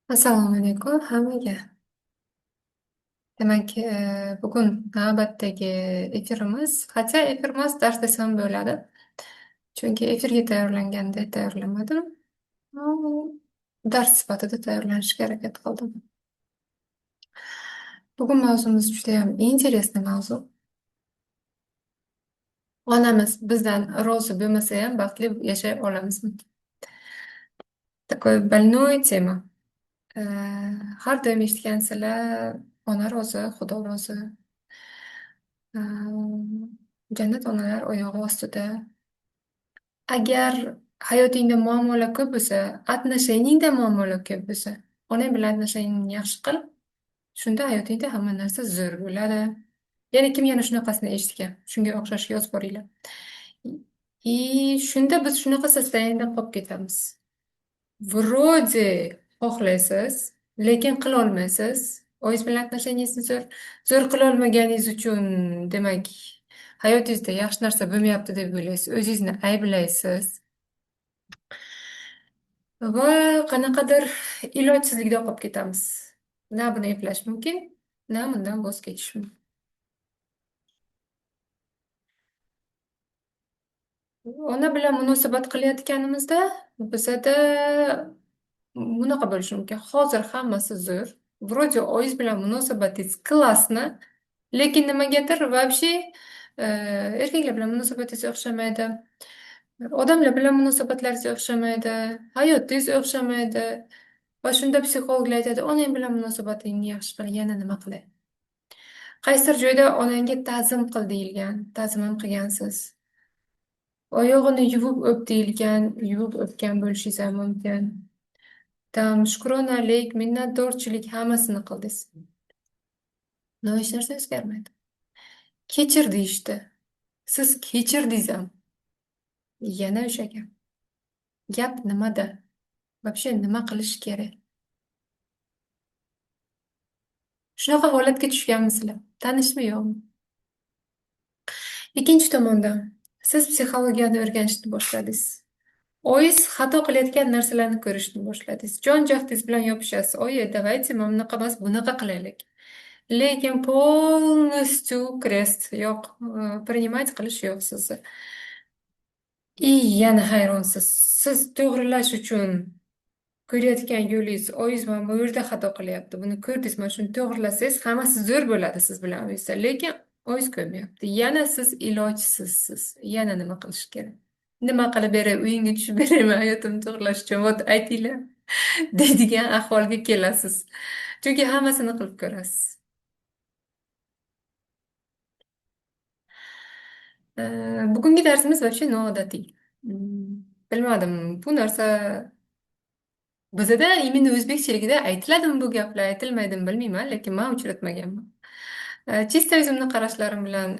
Assalomu alaykum hammaga. Demak, bugun navbatdagi efirimiz, хотя efir emas, dars desam bo'ladi. Chunki efirga tayyorlanganda tayyorlamadim. Dars sifatida tayyorlanishga harakat qildim. Bugun mavzumiz judayam интересный mavzu. Onamiz bizdan rozi bo'lmasa ham baxtli yashay olamizmi? Такой больной тема. Har doim eshitgansizlar, ona rozi, Xudo rozi. Jannat onalar oyog'i ostida. Agar hayotingda muammolar ko'p bo'lsa, отношениеңda muammolar ko'p bo'lsa, onang bilan отношениеңni yaxshi qil, shunda hayotingda hamma narsa zo'r bo'ladi. Yana kim yana shunaqasini eshitgan? Shunga o'xshash yozib boringlar. И shunda biz shunaqa состояниеda qolib ketamiz. Вроде xohlaysiz, lekin qila olmaysiz. Oyingiz bilan отношениеңizni zo'r qila olmaganingiz uchun, demak, hayotingizda yaxshi narsa bo'lmayapti deb o'ylaysiz, o'zingizni ayblaysiz. Va qanaqadir ilojsizlikda qolib ketamiz. Na buni eplash mumkin, na bundan voz kechish mumkin. Ona bilan munosabat qilayotganimizda bizada bunaqa bo'lishi mumkin. Hozir hammasi zo'r. Вроде oyingiz bilan munosabatingiz классно, lekin nimagadir вообще erkaklar bilan munosabatingiz o'xshamaydi. Odamlar bilan munosabatlaringiz o'xshamaydi, hayotingiz o'xshamaydi. Va shunda psixologlar aytadi, onang bilan munosabatingni yaxshi qil, yana nima qilay? Qaysidir joyda onangga ta'zim qil deyilgan, ta'zim ham qilgansiz. Oyog'ini yuvib o'p deyilgan, yuvib o'pgan bo'lishingiz ham mumkin. Tam shukronalik, minnatdorchilik hammasini qildingiz. No, hech narsa o'zgarmaydi. Kechir deyishdi. Siz kechirdingiz ham. Yana o'sha gap. Gap nimada? Вообще nima qilish kerak? Shunaqa holatga tushganmisizlar? Tanishmi yo'qmi? Ikkinchi tomondan, siz psixologiyani o'rganishni boshladingiz. Oyingiz xato qilayotgan narsalarni ko'rishni boshladingiz. Jon jahdingiz bilan yopishasiz. Oyi, давайте mana bunaqa emas, bunaqa qilaylik. Lekin полностью крест yo'q, принимать qilish yo'q sizni. И yana hayronsiz. Siz to'g'rilash uchun ko'rayotgan yo'lingiz, oyingiz mana bu yerda xato qilyapti. Buni ko'rdingiz, mana shuni to'g'rilasangiz, hammasi zo'r bo'ladi siz bilan oyingizda. Lekin oyingiz ko'rmayapti. Yana siz ilojsizsiz. Yana nima qilish kerak? Nima qilib beray, uyingga tushib beraymi hayotimni to'g'rilash uchun? Вот aytinglar deydigan ahvolga kelasiz. Chunki hammasini qilib ko'rasiz. Bugungi darsimiz вообще noodatiy. Bilmadim, bu narsa bizada именно o'zbekchiligida aytiladimi bu gaplar, aytilmaydimi bilmayman, lekin men uchratmaganman. Чисто o'zimni qarashlarim bilan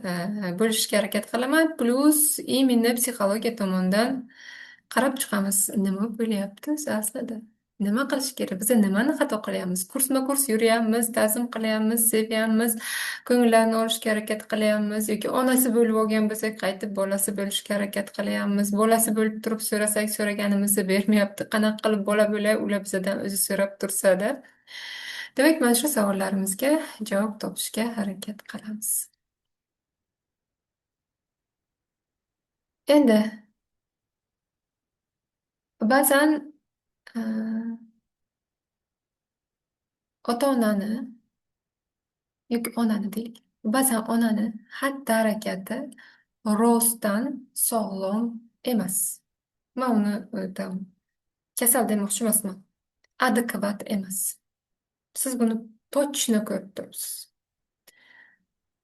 bo'lishishga harakat qilaman, plus именно psixologiya tomonidan qarab chiqamiz, nima bo'lyapti o'zi aslida? Nima qilish kerak? Biz nimani xato qilyapmiz? Kursma-kurs yuryapmiz, ta'zim qilyapmiz, sevyapmiz, ko'ngillarni olishga harakat qilyapmiz yoki onasi bo'lib olgan bo'lsak, qaytib bolasi bo'lishga harakat qilyapmiz. Bolasi bo'lib turib so'rasak, so'raganimizni bermayapti. Qanaqa qilib bola bo'lay, ular bizdan o'zi so'rab tursa-da. Demak, mana shu savollarimizga javob topishga harakat qilamiz. Endi ba'zan ota-onani yoki onani deylik, ba'zan onani xatti-harakati rostdan sog'lom emas. Men uni tam kasal demoqchi emasman. Adekvat emas. Siz buni точно ko'rib turibsiz.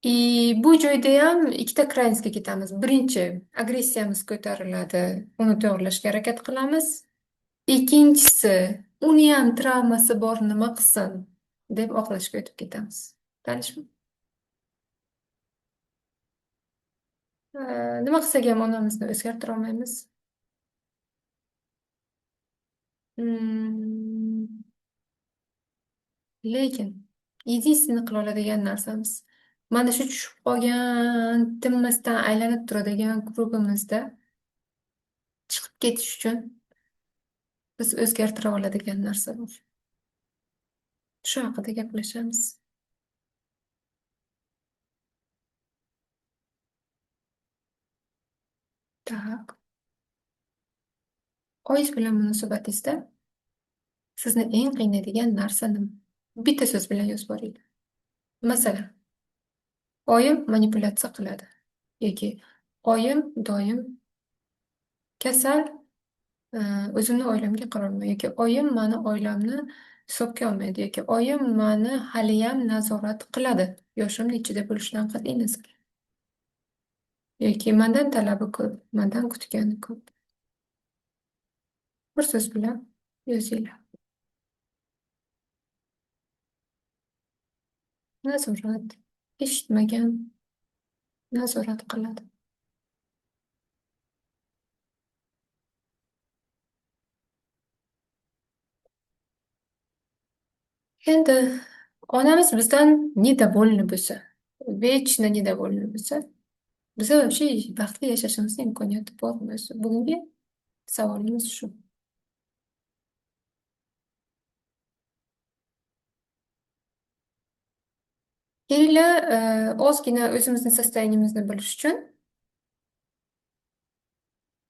И bu joyda ham ikkita крайностьga ketamiz. Birinchi, agressiyamiz ko'tariladi, uni to'g'rilashga harakat qilamiz. Ikkinchisi, uni ham travmasi bor, nima qilsin deb oqlashga o'tib ketamiz. Tanishmi? Nima qilsak ham onamizni o'zgartira olmaymiz. Lekin единственный qila oladigan narsamiz mana shu tushib qolgan, tinmasdan aylanib turadigan klubimizda chiqib ketish uchun biz o'zgartira oladigan narsa bor. Shu haqida gaplashamiz. Так. Oyingiz bilan munosabatingizda sizni eng qiynaydigan narsa nima? Bitta so'z bilan yozib boringlar. Masalan, oyim manipulyatsiya qiladi yoki oyim doim kasal, o'zimni oilamga qarolmaydi yoki oyim mani oilamni hisobga olmaydi yoki oyim mani haliyam nazorat qiladi, yoshim nechida bo'lishidan qat'iy nazar. Yoki mandan talabi ko'p, mandan kutgani ko'p. Bir so'z bilan yozinglar. Nazorat, eshitmagan, nazorat qiladi. Endi onamiz bizdan недовольны bo'lsa, вечно недовольны bo'lsa, biza вообще baxtli yashashimizni imkoniyati bormi? Bugungi savolimiz shu. Kelinglar, ozgina o'zimizni состояние mizni bilish uchun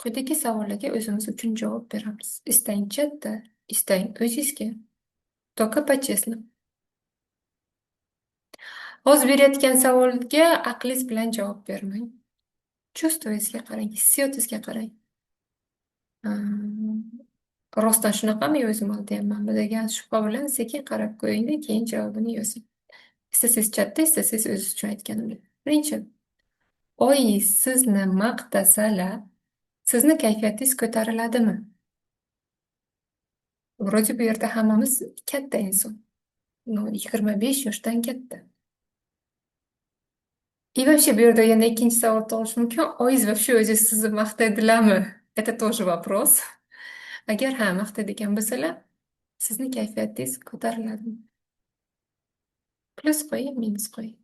quyidagi savollarga o'zimiz uchun javob beramiz. Istang chatda, istang o'zingizga. Только по-честному. Hozir berayotgan savolga aqlingiz bilan javob bermang. Чувство ngizga qarang, hissiyotingizga qarang. Rostdan shunaqami yo o'zim aldayapmanmi degan shubha bilan sekin qarab qo'yingda, keyin javobini yozing. Istasangiz chatda, istasangiz o'zingiz uchun aytganimdek. Birinchi, oyingiz sizni maqtasalar, sizni kayfiyatingiz ko'tariladimi? Вроде bu yerda hammamiz katta inson. No, 25 yoshdan katta. И вообще bu yerda yana ikkinchi savol tug'ilishi mumkin. Oyingiz вообще o'zi sizni maqtaydilarmi? Это тоже вопрос. Agar ha, maqtaydigan bo'lsalar, sizni kayfiyatingiz ko'tariladimi? Plyus qo'ying, minus qo'ying.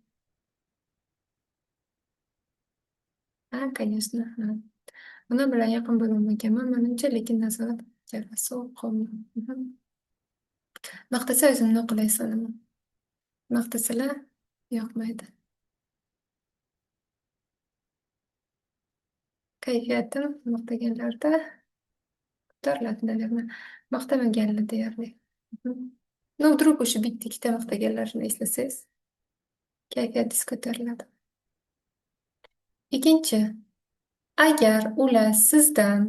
Ha, конечно, ha. Ona bilan yaqin bo'lolmaganman manimcha, lekin nazorat rosa qolman. Maqtasa o'zimni noqulay sanaman. Maqtasalar yoqmaydi. Kayfiyatim maqtaganlarda ko'tariladi, наверное. Maqtamaganlar deyarli. Ну, вдруг o'sha bitta ikkita maqtaganlarini eslasangiz, kayfiyatingiz ko'tariladi. Ikkinchi, agar ular sizdan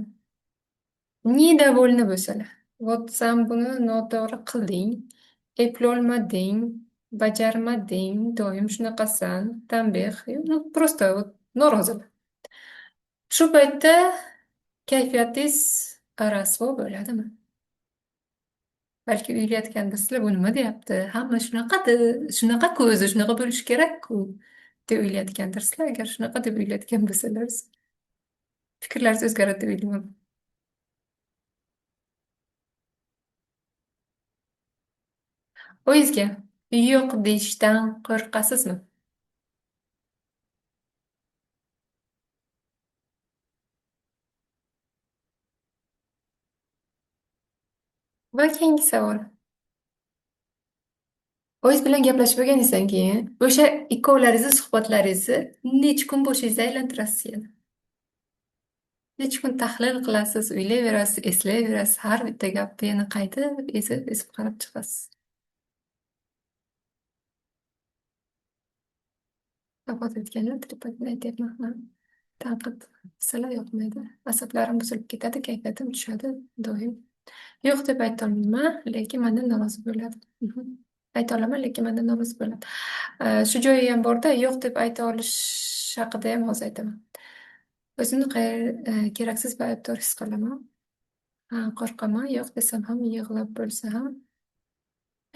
недовольны bo'lsalar, вот san buni noto'g'ri qilding, eplolmading, bajarmading, doim shunaqasan, tanbeh, ну, просто вот norozilar. Shu paytda kayfiyatingiz rasvo bo'ladimi? Balki o'ylayotgandirsizlar, bu nima deyapti? Hamma shunaqadi, shunaqa-ku o'zi, shunaqa bo'lishi kerak-ku deb o'ylayotgandirsizlar. Agar shunaqa deb o'ylayotgan bo'lsangiz, fikrlaringiz o'zgaradi deb o'ylayman. O'zingizga yo'q deyishdan qo'rqasizmi? Va keyingi savol. O'zingiz bilan gaplashib bo'lganingizdan keyin o'sha ikkovlaringizni suhbatlaringizni necha kun boshingizda aylantirasiz yana? Necha kun tahlil qilasiz, o'ylayverasiz, eslayverasiz, har bitta gapni yana qaytib ezib-ezib qarab chiqasiz. Vafot etganlar tripodni aytyapman. Tanqid qilsalar yoqmaydi. Asablarim buzilib ketadi, kayfiyatim tushadi doim. Yo'q deb aytolmayman, lekin mendan norozi bo'ladi. Ayta olaman, lekin mendan norozi bo'ladi. Shu joyi ham borda, yo'q deb ayta olish haqida ham hozir aytaman. O'zimni keraksiz va aybdor his qilaman. Ha, qo'rqaman, yo'q desam ham, yig'lab bo'lsa ham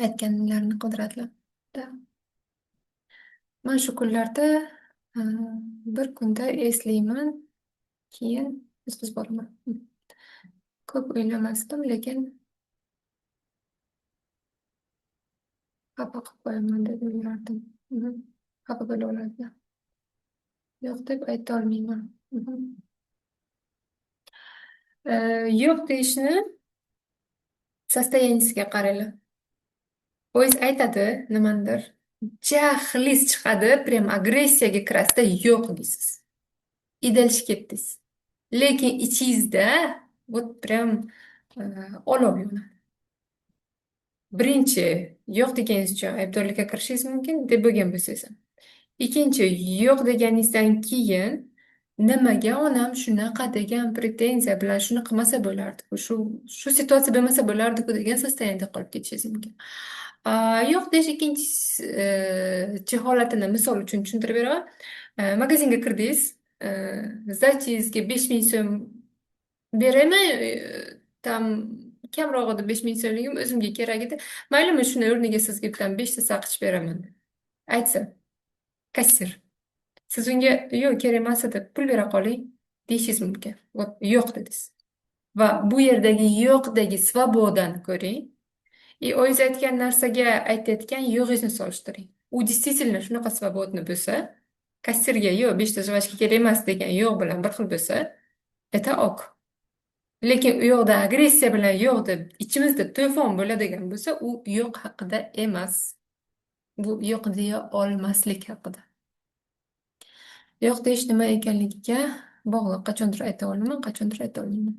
aytganlarini qildiradilar. Da. Men shu kunlarda bir kunda eslayman, keyin o'tkazib boraman. Ko'p o'ylamasdim, lekin xafa qilib qo'yaman deb o'ylardim. Xafa bo'la oladilar. Yo'q deb ayta olmayman. Yo'q deyishni состояние siga qaranglar. Oyingiz aytadi nimanidir, jahlingiz chiqadi, прям agressiyaga kirasizda, yo'q deysiz. И дальше ketdingiz. Lekin ichingizda вот прям olov yonadi. Birinchi, yo'q deganingiz uchun aybdorlikka kirishingiz mumkin deb bo'lgan bo'lsangiz ham. Ikkinchi, yo'q deganingizdan keyin nimaga onam shunaqa degan pretenziya bilan shuni qilmasa bo'lardi-ku, shu situatsiya bo'lmasa bo'lardi-ku degan состояние da qolib ketishingiz mumkin. Yo'q deyish ikkinchi holatini misol uchun tushuntirib beraman. Magazinga kirdingiz, сдача ngizga 5000 so'm beraymi? Там kamroq edi 5000 so'mligim o'zimga kerak edi. Maylimi, shuni o'rniga sizga bitta 5 ta saqich beraman. Aytsa, kassir. Siz unga yo'q, kerak emas edi, pul bera qoling deyishingiz mumkin. Вот yo'q dedingiz. Va bu yerdagi yo'qdagi свобода ni ko'ring. И o'zingiz aytgan narsaga aytayotgan yo'g'ingizni solishtiring. U действительно shunaqa свободный bo'lsa, kassirga yo'q, 5 ta жвачка kerak emas degan yo'q bilan bir xil bo'lsa, это ок. Lekin u yoqda agressiya bilan yo'q deb ichimizda to'fon bo'ladigan bo'lsa, u yo'q haqida emas. Bu yo'q deya olmaslik haqida. Yo'q deyish nima ekanligiga bog'liq. Qachondir ayta olaman, qachondir ayta olmayman.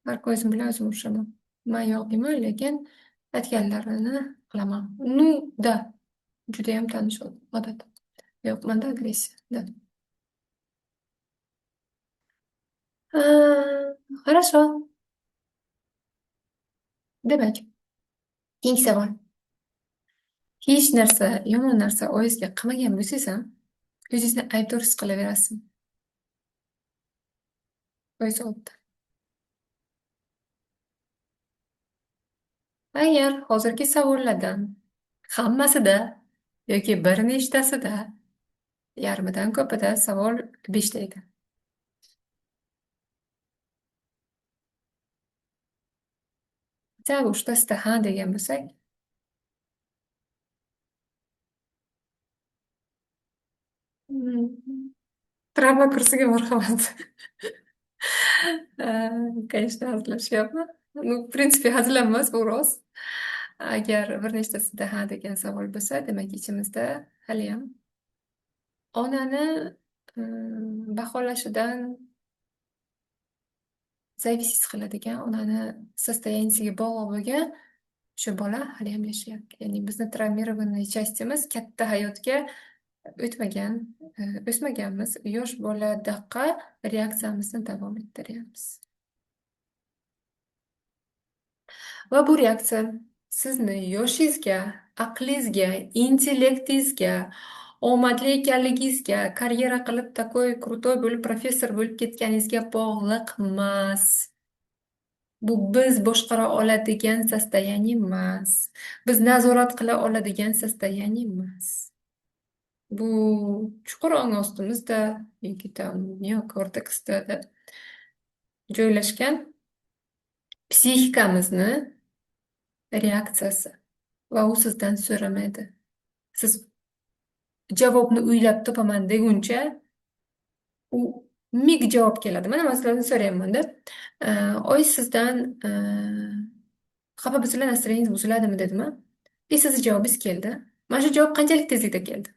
Har kun o'zim bilan o'zim urushaman. Man yo'q deyman, lekin aytganlarini qilaman. Ну, да, judayam tanish odat. Yo'q, manda agressiya, да. Хорошо. Demak, keyingi savol. Hech narsa, yomon narsa oyingizga qilmagan bo'lsangiz ham, o'zingizni aybdor his qilaverasizmi? Oyingiz oldida. Agar hozirgi savollardan hammasida yoki bir nechtasida, yarmidan ko'pida savol 5 ta edi. Хотя бы uchtasida ha degan bo'lsak, travma kursiga marhamat. Конечно, hazillashyapman. Ну, в принципе, hazil emas, bu rost. Agar bir nechtasida ha degan savol bo'lsa, demak ichimizda haliyam onani baholashidan зависеть qiladigan, onani состояние siga bog'liq bo'lgan o'sha bola haliyam yashayapti. Ya'ni bizni травмированный часть imiz katta hayotga o'tmagan, o'smaganmiz. Yosh boladaqa reaksiyamizni davom ettiryapmiz. Va bu reaksiya sizni yoshingizga, aqlingizga, intellektingizga, omadli ekanligingizga, karyera qilib такой крутой bo'lib, professor bo'lib ketganingizga bog'liq emas. Bu biz boshqara oladigan состояние emas. Biz nazorat qila oladigan состояние emas. Bu chuqur ong ostimizda yoki там neokorteksda joylashgan psixikamizni reaksiyasi va u sizdan so'ramaydi. Siz javobni o'ylab topaman deguncha u mig javob keladi. Mana masalan so'rayapmanda. Oy sizdan xafa bo'lsalar настроение ngiz buziladimi dedimi? И sizni javobingiz keldi. Mana shu javob qanchalik tezlikda keldi?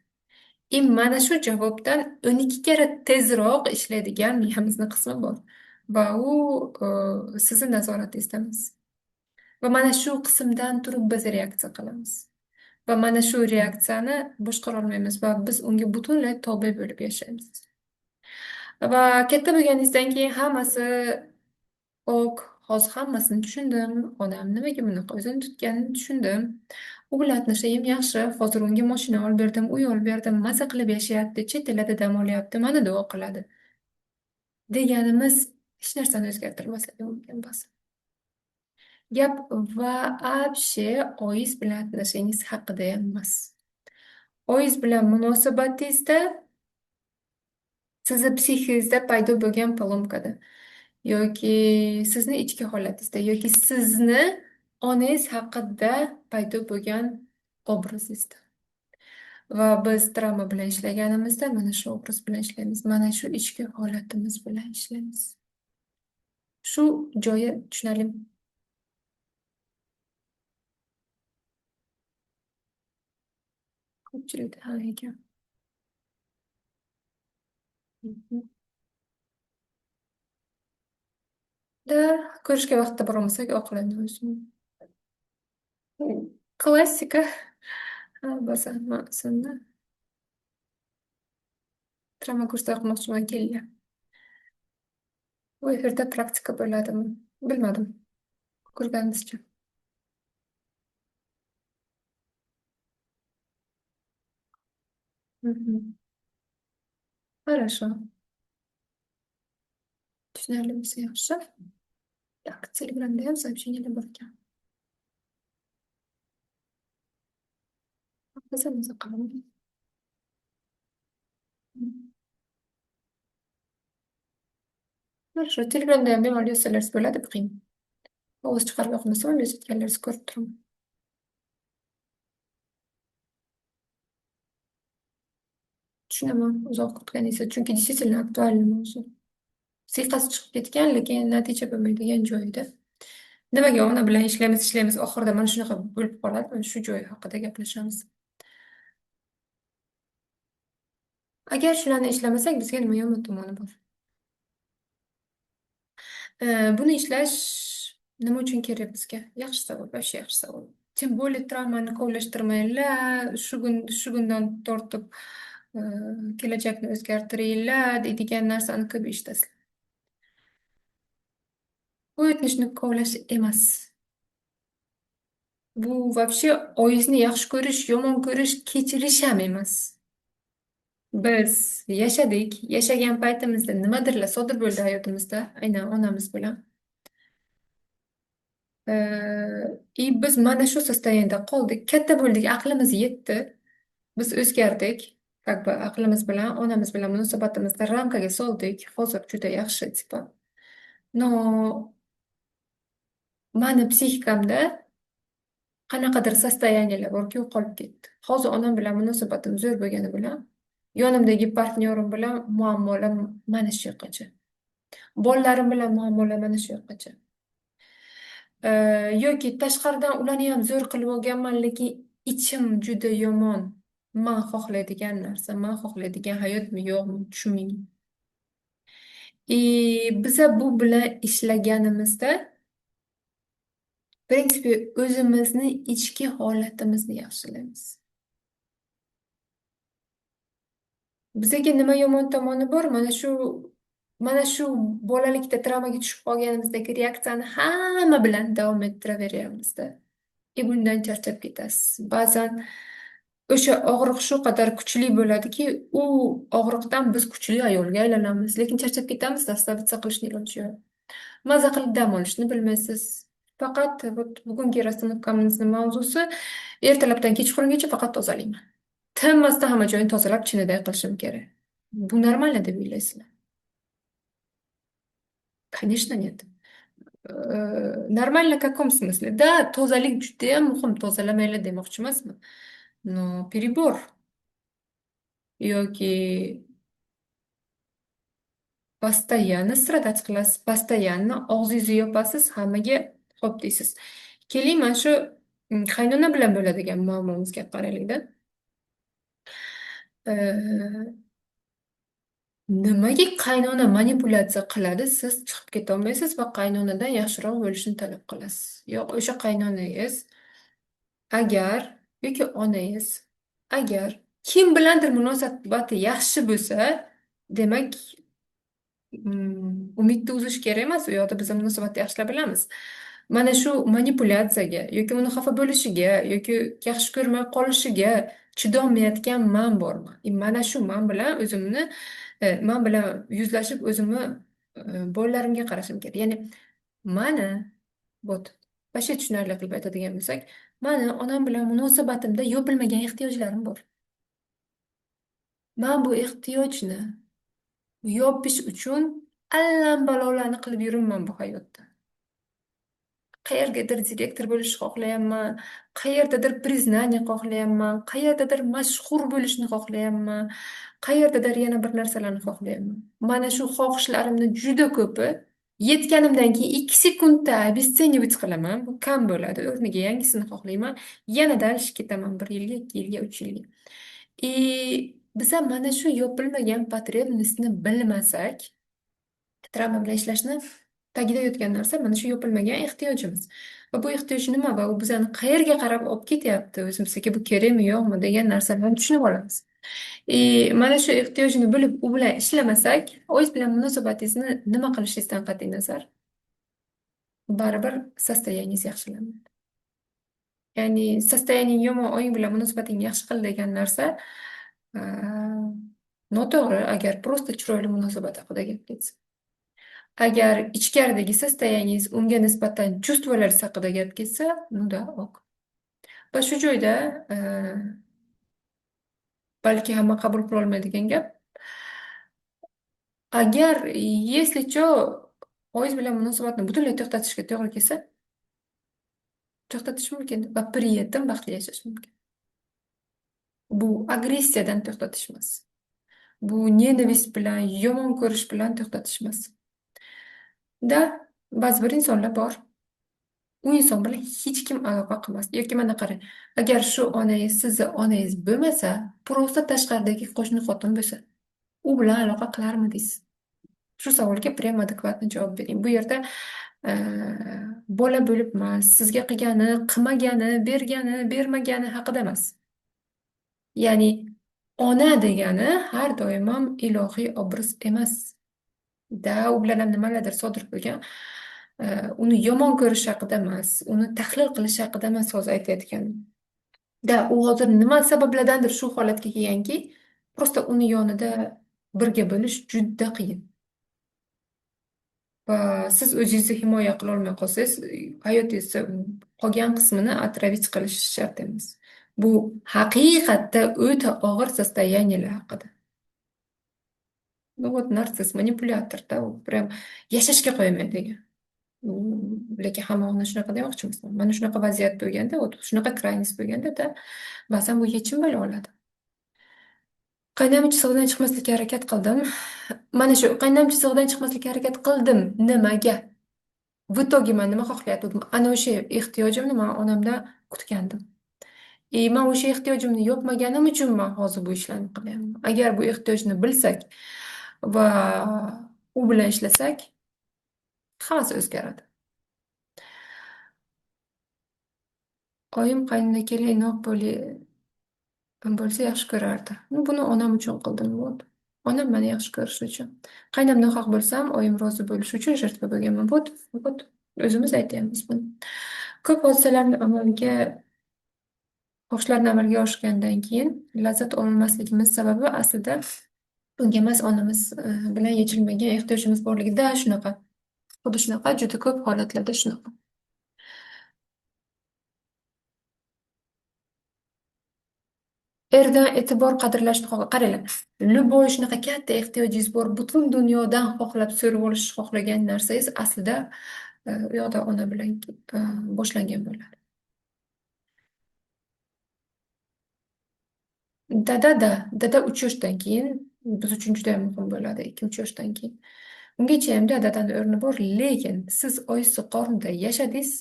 И mana shu javobdan 12 karra tezroq ishlaydigan miyamizni qismi bor. Va u sizni nazoratingizda emas. Va mana shu qismdan turib biz reaksiya qilamiz. Va mana shu reaksiyani boshqara olmaymiz va biz unga butunlay tobe bo'lib yashaymiz. Va katta bo'lganingizdan keyin hammasi ok, hozir hammasini tushundim. Onam nimaga bunaqa o'zini tutganini tushundim. U bilan отношениям yaxshi. Hozir unga mashina olib berdim, uy olib berdim, maza qilib yashayapti, chet elda dam olyapti, mani duo qiladi. Deganimiz hech narsani o'zgartirmasligi mumkin ba'zan. Gap вообще oyingiz bilan отношения ngiz haqida ham emas. Oyingiz bilan munosabatingizda sizni psixingizda paydo bo'lgan поломка da yoki sizni ichki holatingizda yoki sizni onangiz haqida paydo bo'lgan obrazingizda. Va biz travma bilan ishlaganimizda mana shu obraz bilan ishlaymiz, mana shu ichki holatimiz bilan ishlaymiz. Shu joyi tushunarlimi? Ko'pchilikda ha ekan. Mhm. Да, ko'rishga vaqtda borolmasak oqlanadi o'zim. Klassika. Ha, ba'zan ma'zunda. Travma kursida o'qimoqchiman, kelgan. Bu efirda praktika bo'ladimi? Bilmadim. Ko'rganimizcha. Mhm. Хорошо. Tushunarli bo'lsa yaxshi. Так, Telegramda ham сообщение lar bor ekan. Maza maza qilaman. Хорошо, Telegramda ham bemalol yozsalaringiz bo'ladi, qiyin. Ovoz chiqarib yoqmasam ham yozayotganlaringizni ko'rib turaman. Tushunaman uzoq kutganingizni, chunki действительно актуальный mavzu. Siyqasi chiqib ketgan, lekin natija bo'lmaydigan joyida. Nimaga ona bilan ishlaymiz, ishlaymiz, oxirida mana shunaqa bo'lib qoladi, mana shu joy haqida gaplashamiz. Agar shularni ishlamasak, bizga nima yomon tomoni bor? Buni ishlash nima uchun kerak bizga? Yaxshi savol, вообще yaxshi savol. Тем более travmani kovlashtirmanglar, shu kun, shu kundan tortib kelajakni o'zgartiringlar deydigan narsani ko'p eshitasizlar. Bu o'tmishni kovlash emas. Bu вообще oyingizni yaxshi ko'rish, yomon ko'rish, kechirish ham emas. Biz yashadik, yashagan paytimizda nimadirlar sodir bo'ldi hayotimizda, aynan onamiz bilan. И biz mana shu состояние da qoldik. Katta bo'ldik, aqlimiz yetdi. Biz o'zgardik. Как бы aqlimiz bilan, onamiz bilan munosabatimizni ramkaga soldik. Hozir juda yaxshi, типа. Но mani psixikamda qanaqadir состояние lar borki, u qolib ketdi. Hozir onam bilan munosabatim zo'r bo'lgani bilan, yonimdagi partnyorim bilan muammolar mana shu yoqqacha. Bolalarim bilan muammolar mana shu yoqqacha. Yoki tashqaridan ularni ham zo'r qilib olganman, lekin ichim juda yomon. Man xohlaydigan narsa, man xohlaydigan hayotmi yo'qmi tushunmayman. И biza bu bilan ishlaganimizda, в принципе, o'zimizni ichki holatimizni yaxshilaymiz. Bizaga nima yomon tomoni bor? Mana shu bolalikda travmaga tushib qolganimizdagi reaksiyani hamma bilan davom ettiraveryapmizda. И bundan charchab ketasiz. Ba'zan o'sha og'riq shu qadar kuchli bo'ladiki, u og'riqdan biz kuchli ayolga aylanamiz, lekin charchab ketamiz, расслабиться qilishni iloji yo'q. Maza qilib dam olishni bilmaysiz. Faqat вот bugungi расстановка mizni mavzusi ertalabdan kechqurungacha faqat tozalayman. Tinmasdan hamma joyini tozalab, chiniday qilishim kerak. Bu нормально deb o'ylaysizlar? Конечно, нет. Нормально в каком смысле? Да, tozalik judayam muhim, tozalamanglar demoqchi emasman. Но перебор yoki постоянно страдать qilasiz, постоянно og'zingizni yopasiz, hammaga xo'p deysiz. Keling, mana shu qaynona bilan bo'ladigan muammomizga qaraylikda. Nimaga qaynona manipulyatsiya qiladi, siz chiqib ketolmaysiz va qaynonadan yaxshiroq bo'lishini talab qilasiz. Yo'q, o'sha qaynonangiz agar yoki onangiz agar kim bilandir munosabati yaxshi bo'lsa, demak, umidni uzish kerak emas. U yoqda biz munosabatni yaxshilab bilamiz. Mana shu manipulyatsiyaga yoki uni xafa bo'lishiga yoki yaxshi ko'rmay qolishiga chidolmayotgan man borman. И mana shu man bilan o'zimni man bilan yuzlashib o'zimni bolalarimga qarashim kerak. Ya'ni mani вот вообще tushunarli qilib aytadigan bo'lsak, mani onam bilan munosabatimda yopilmagan ehtiyojlarim bor. Man bu ehtiyojni yopish uchun allambalolarni qilib yuribman bu hayotda. Qayergadir direktor bo'lishni xohlayapman, qayerdadir признание xohlayapman, qayerdadir mashhur bo'lishni xohlayapman, qayerdadir yana bir narsalarni xohlayapman. Mana shu xohishlarimni juda ko'pi yetganimdan keyin 2 sekundda обесценивать qilaman. Bu kam bo'ladi. O'rniga yangisini xohlayman. Yana дальше ketaman 1 yilga, 2 yilga, 3 yilga. И biza mana shu yopilmagan потребность ni bilmasak, travma bilan ishlashni tagida yotgan narsa mana shu yopilmagan ehtiyojimiz. Va bu ehtiyoj nima va u bizani qayerga qarab olib ketyapti, o'zimizga bu kerakmi yo'qmi degan narsalarni tushunib olamiz. Mana shu ehtiyojni bilib u bilan ishlamasak, o'z bilan munosabatingizni nima qilishingizdan qat'iy nazar baribir состояние ngiz yaxshilanmaydi. Ya'ni состояние yomon, oying bilan munosabating yaxshi qil degan narsa noto'g'ri, agar просто chiroyli munosabat haqida gap ketsa. Agar ichkaridagi состояние ngiz unga nisbatan чувство lar haqida gap ketsa, ну да, ok. Va shu joyda balki hamma qabul qila olmaydigan gap. Agar, если что, oyingiz bilan munosabatni butunlay to'xtatishga to'g'ri kelsa, to'xtatish mumkin va при этом baxtli yashash mumkin. Bu agressiyadan to'xtatish emas. Bu ненависть bilan, yomon ko'rish bilan to'xtatish emas. Да, ba'zi bir insonlar bor. U inson bilan hech kim aloqa qilmas. Yoki mana qarang, agar shu onangiz sizni onangiz bo'lmasa, просто tashqaridagi qo'shni xotin bo'lsa, u bilan aloqa qilarmidingiz? Shu savolga прямо адекватно javob bering. Bu yerda bola bo'lib emas, sizga qilgani, qilmagani, bergani, bermagani haqida emas. Ya'ni ona degani har doim ham ilohiy obraz emas. Да, u bilan ham nimalardir sodir bo'lgan. Uni yomon ko'rish haqida emas, uni tahlil qilish haqida emas hozir aytayotganim. Да, u hozir nima sabablardandir shu holatga kelganki, просто uni yonida birga bo'lish juda qiyin. Va siz o'zingizni himoya qilolmay qolsangiz, hayotingizni qolgan qismini отравить qilish shart emas. Bu haqiqatda o'ta og'ir состояние lar haqida. Ну вот нарцисс, манипулятор, да, u прям yashashga qo'ymaydigan. Lekin hamma uni shunaqa demoqchi emasman. Mana shunaqa vaziyat bo'lganda, вот shunaqa крайность bo'lganda, ba'zan bu yechim bo'la oladi. Qaynam chizig'idan chiqmaslikka harakat qildim. Mana shu qaynam chizig'idan chiqmaslikka harakat qildim. Nimaga? В итоге man nima xohlayotgandim? Ana o'sha ehtiyojimni man onamdan kutgandim. И man o'sha ehtiyojimni yopmaganim uchun man hozir bu ishlarni qilyapman. Agar bu ehtiyojni bilsak va u bilan ishlasak, hammasi o'zgaradi. Oyim qaynona kelin inoq bo'lsa yaxshi ko'rardi. Buni onam uchun qildim. Вот. Onam meni yaxshi ko'rishi uchun. Qaynam nohaq bo'lsam, oyim rozi bo'lishi uchun жертва bo'lganman. Вот, вот. O'zimiz aytyapmiz buni. Ko'p hodisalarni amalga xohishlarni amalga oshgandan keyin lazzat olmasligimiz sababi aslida unga emas, onamiz bilan yechilmagan ehtiyojimiz borligida. Shunaqa. Xuddi shunaqa, juda ko'p holatlarda shunaqa. Erdan e'tibor qadrlashni qaranglar. Любой shunaqa katta ehtiyojingiz bor, butun dunyodan xohlab so'rib olishni xohlagan narsangiz aslida u yoqda ona bilan boshlangan bo'ladi. Dada 3 yoshdan keyin biz uchun juda muhim bo'ladi, 2-3 yoshdan keyin. Ungacha ham dadani o'rni bor, lekin siz oyisi qornida yashadingiz.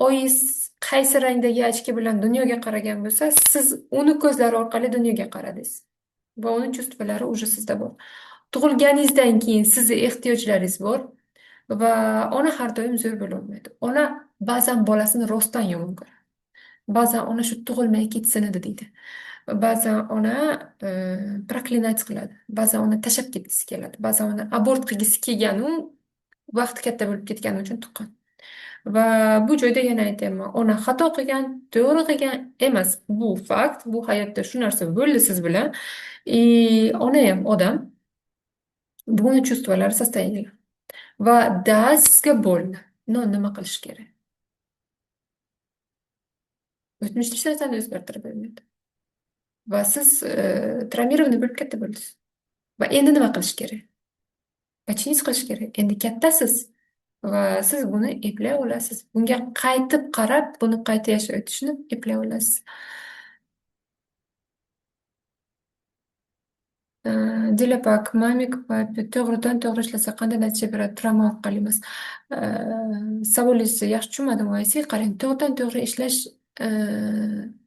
Oyingiz qaysi rangdagi ochki bilan dunyoga qaragan bo'lsa, siz uni ko'zlari orqali dunyoga qaradingiz. Va uni чувство lari уже sizda bor. Tug'ilganingizdan keyin sizni ehtiyojlaringiz bor va ona har doim zo'r bo'la olmaydi. Ona ba'zan bolasini rostdan yomon ko'radi. Ba'zan ona shu tug'ilmay ketsin edi deydi. Ba'zan ona проклинать qiladi. Ba'zan ona tashlab ketgisi keladi. Ba'zan ona abort qilgisi kelganu vaqti katta bo'lib ketgani uchun tuqqan. Va bu joyda yana aytyapman, ona xato qilgan, to'g'ri qilgan emas. Bu fakt, bu hayotda shu narsa bo'ldi siz bilan. Ona ham odam. Buni чувство lari, состояние lar. Va da sizga bo'ldi. Но nima qilish kerak? O'tmishni hech narsani o'zgartirib bo'lmaydi. Va siz травмированный bo'lib katta bo'ldingiz. Va endi nima qilish kerak? Починить qilish kerak. Endi kattasiz. Va siz buni eplay olasiz. Bunga qaytib qarab, buni qayta yashab o'tishni eplay olasiz. Dilapak, маме к папе to'g'ridan to'g'ri ishlasa qanday natija beradi? Travma orqali emas. Savolingizni yaxshi tushunmadim, Vaysi. Qarang, to'g'ridan to'g'ri ishlash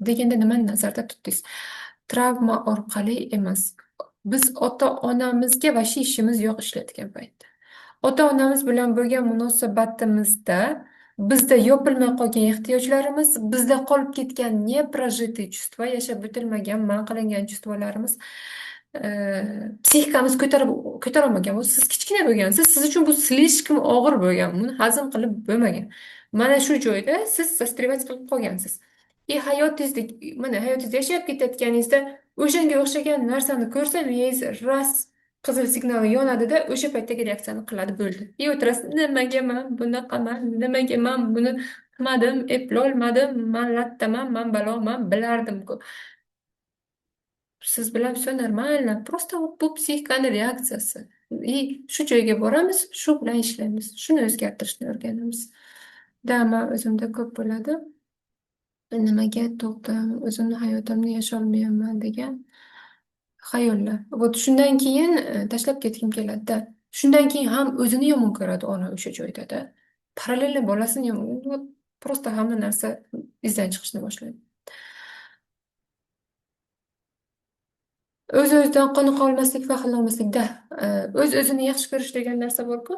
deganda nimani nazarda tutdingiz? Travma orqali emas. Biz ota-onamizga вообще ishimiz yo'q ishlayotgan paytda. Ota-onamiz bilan bo'lgan munosabatimizda bizda yopilmay qolgan ehtiyojlarimiz, bizda qolib ketgan непрожитые чувства, yashab o'tilmagan, man qilingan чувство larimiz, psixikamiz ko'tarolmagan. Bu siz kichkina bo'lgansiz, siz uchun bu слишком og'ir bo'lgan, buni hazm qilib bo'lmagan. Mana shu joyda siz застревать qilib qolgansiz. И hayotingizda, mana hayotingizda yashab ketayotganingizda o'shanga o'xshagan narsani ko'rsa, miyangiz раз qizil signali yonadida, o'sha paytdagi reaksiyani qiladi, bo'ldi. И o'tirasiz, nimaga man bunaqaman, nimaga man buni qilmadim, eplolmadim, man lattaman, man baloman, bilardim-ku. Siz bilan все нормально, просто bu psixikani reaksiyasi. И shu joyga boramiz, shu bilan ishlaymiz, shuni o'zgartirishni o'rganamiz. Да, man o'zimda ko'p bo'ladi. Nimaga tug'dim, o'zimni hayotimni yasholmayapman degan xayollar. Вот shundan keyin tashlab ketgim keladi-da. Shundan keyin ham o'zini yomon ko'radi ona o'sha joyda-da. Параллельно bolasini yomon, вот просто hamma narsa izdan chiqishni boshlaydi. O'z-o'zidan qoniqa olmaslik, faxrlanmaslikda. O'z-o'zini yaxshi ko'rish degan narsa bor-ku.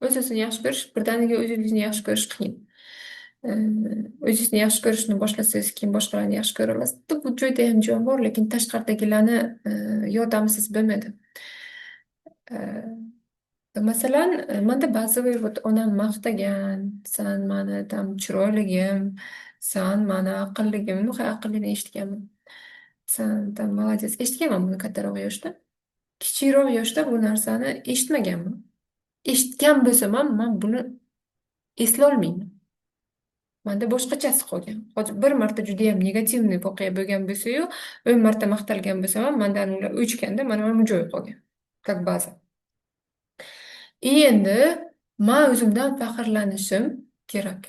O'z-o'zini yaxshi ko'rish, birdaniga o'zingizni yaxshi ko'rish qiyin. O'zingizni yaxshi ko'rishni boshlasangiz, keyin boshqalarni yaxshi ko'ra olasiz. Bu joyda ham jon bor, lekin tashqaridagilarni yordamisiz bo'lmaydi. Masalan, manda ba'zi вот onam maqtagan, san mani там chiroyligim, san mani aqlligim, ну, aqllini eshitganman. San там молодец. Eshitganman buni kattaroq yoshda. Kichikroq yoshda bu narsani eshitmaganman. Eshitgan bo'lsam ham man buni eslolmayman. Manda boshqachasi qolgan. Hozir bir marta juda ham негативный voqea bo'lgan bo'lsa-yu, 10 marta maqtalgan bo'lsam ham mandan ular o'chganda mana bu joyi qolgan. Как baza. Endi man o'zimdan faxrlanishim kerak.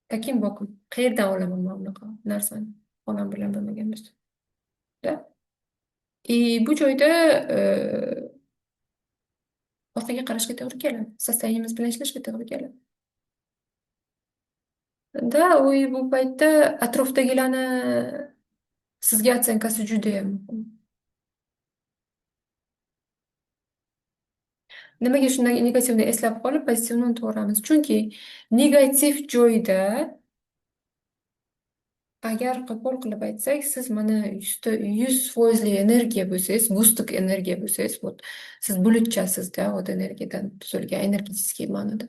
Таким боком. Qayerdan olaman man bunaqa narsani? Onam bilan bo'lmagan bo'lsa. Да? И bu joyda orqaga qarashga to'g'ri keladi. Состояние miz bilan ishlashga to'g'ri keladi. Да, u bu paytda atrofdagilarni sizga оценка si judayam muhim. Nimaga shunday negativni eslab qolib, pozitivni unutaveramiz? Chunki negativ joyda agar qo'pol qilib aytsak, siz mana 100 foizli energiya bo'lsangiz, сгусток energiya bo'lsangiz, вот siz bulutchasizda, вот energiyadan tuzilgan, энергетический ma'noda.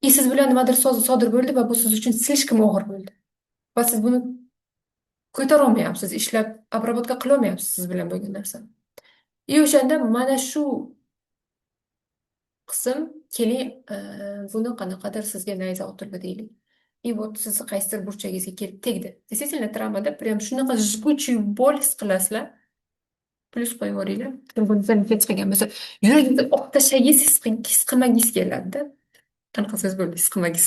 И siz bilan nimadir sodir bo'ldi va bu siz uchun слишком og'ir bo'ldi. Va siz buni ko'tarolmayapsiz, ishlab, обработка qilolmayapsiz siz bilan bo'lgan narsani. И o'shanda mana shu qism keling, buni qanaqadir sizga nayza otildi deylik. И вот sizni qaysidir burchagingizga kelib tegdi. Действительно, travmada прям shunaqa жгучий боль his qilasizlar. Plyus qo'yib yuboringlar. Buni chiqgan bo'lsa, yuragingizni olib tashlagingiz, his qilmagingiz keladi-da. Qanaqa so'z bo'ldi? His qilmagingiz.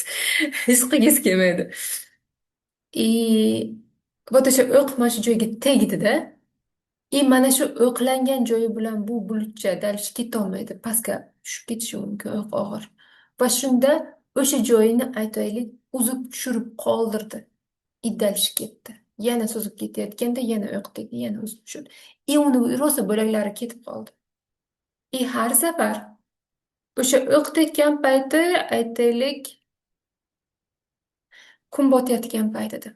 His qilgingiz kelmaydi. И вот o'sha o'q mana shu joyga tegdi-da. И mana shu o'qlangan joyi bilan bu bulutcha дальше ketolmaydi. Pastga tushib ketishi mumkin, o'q og'ir. Va shunda o'sha joyini aytaylik, uzib tushirib qoldirdi. И дальше ketdi. Yana suzib ketayotganda yana o'q tegdi, yana uzib tushirdi. И uni rosa bo'laklari ketib qoldi. И har safar o'sha o'q tekkan payti aytaylik, kun botayotgan paytida.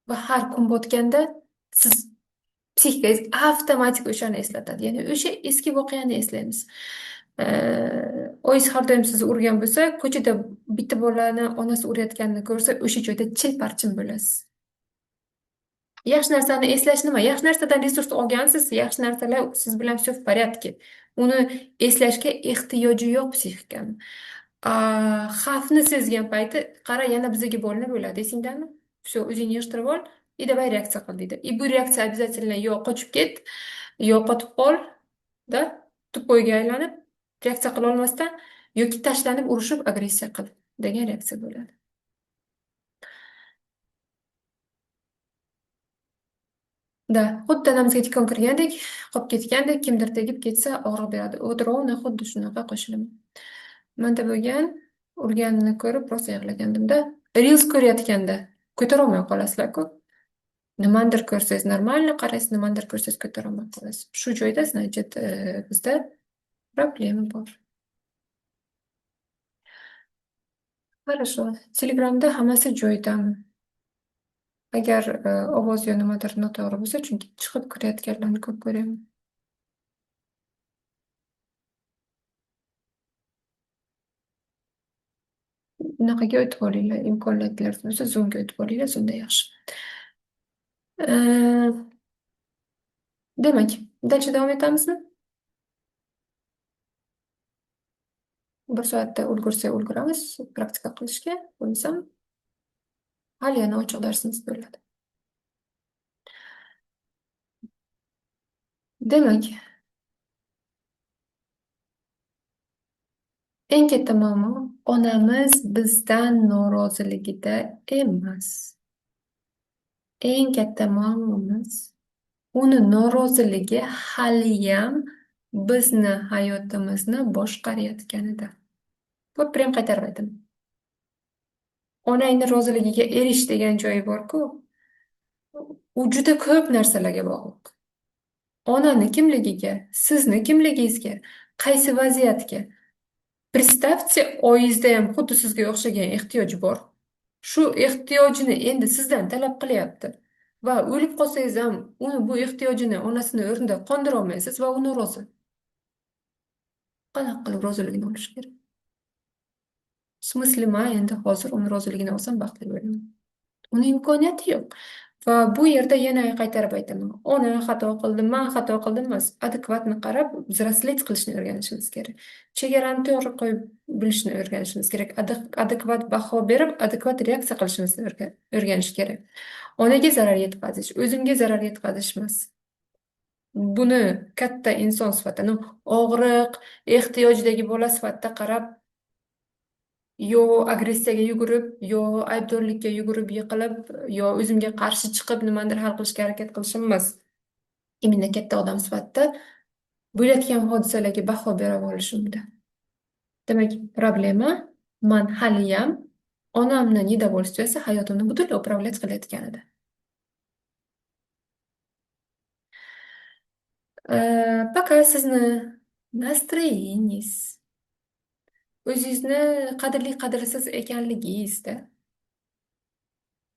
Va har kun botganda siz psixikangiz avtomatik o'shani eslatadi. Ya'ni o'sha eski voqeani eslaymiz. Oyingiz har doim sizni urgan bo'lsa, ko'chada bitta bolani onasi urayotganini ko'rsa, o'sha joyda chil-parchin bo'lasiz. Yaxshi narsani eslash nima? Yaxshi narsadan resurs olgansiz, yaxshi narsalar siz bilan все в порядке. Uni eslashga ehtiyoji yo'q psixikani. Xavfni sezgan payti, qara, yana bizga больно bo'ladi, esingdami? Все, o'zingni yig'ishtirib ol и давай reaksiya qil deydi. И bu reaksiya обязательно yo qochib ket, yo qotib qol, да, тупой ga aylanib, reaksiya qila olmasdan yoki tashlanib, urushib, agressiya qil degan reaksiya bo'ladi. Да, xuddi tanamizga tikon kirgandek, qolib ketgandek, kimdir tegib ketsa og'riq beradi. Вот ровно xuddi shunaqa qo'shilaman. Manda bo'lgan urganini ko'rib rosa yig'lagandimda. Reels ko'rayotganda ko'tarolmay qolasizlar-ku. Nimanidir ko'rsangiz нормально qaraysiz, nimanidir ko'rsangiz ko'tarolmay qolasiz. Shu joyda, значит, bizda problema bor. Хорошо. Telegramda hammasi joyidami? Agar ovoz yo nimadir noto'g'ri bo'lsa, chunki chiqib kirayotganlarni ko'p ko'raman. Bunaqaga o'tib olinglar, imkoniyatlar bo'lsa Zoomga o'tib olinglar, Zoomda yaxshi. Demak, дальше davom etamizmi? Bir soatda ulgursa ulguramiz praktika qilishga, bo'lmasam hali yana ochiq darsimiz bo'ladi. Demak, eng katta muammo onamiz bizdan noroziligida emas. Eng katta muammomiz uni noroziligi haliyam bizni hayotimizni boshqarayotganida. Bu prям qaytarib aytaman. Onangni roziligiga erish degan joyi bor-ku, u juda ko'p narsalarga bog'liq. Onani kimligiga, sizni kimligingizga, qaysi vaziyatga. Представьте, oyingizda ham xuddi sizga o'xshagan ehtiyoj bor. Shu ehtiyojini endi sizdan talab qilyapti. Va o'lib qolsangiz ham uni bu ehtiyojini onasini o'rnida qondira olmaysiz va u norozi. Qanaqa qilib roziligini olish kerak? В смысле, men endi hozir uni roziligini olsam baxtli bo'laman. Uni imkoniyati yo'q. Va bu yerda yana qaytarib aytaman. Ona xato qildi, men xato qildim emas. Adekvatni qarab, взрослеть qilishni o'rganishimiz kerak. Chegarani to'g'ri qo'yib bilishni o'rganishimiz kerak. Adekvat baho berib, adekvat reaksiya qilishimizni o'rganish kerak. Onaga zarar yetkazish, o'zimga zarar yetkazish emas. Buni katta inson sifatida, og'riq, ehtiyojdagi bola sifatida qarab, yo agressiyaga yugurib, yo aybdorlikka yugurib yiqilib, yo o'zimga qarshi chiqib nimanidir hal qilishga harakat qilishim emas. Именно katta odam sifatida bo'layotgan hodisalarga baho bera olishimda. Demak, problema man haliyam onamni недовольствиеsi hayotimni butunlay управлять qilayotganida. Пока sizni настроениеңiz, o'zingizni qadrli qadrsiz ekanligingizda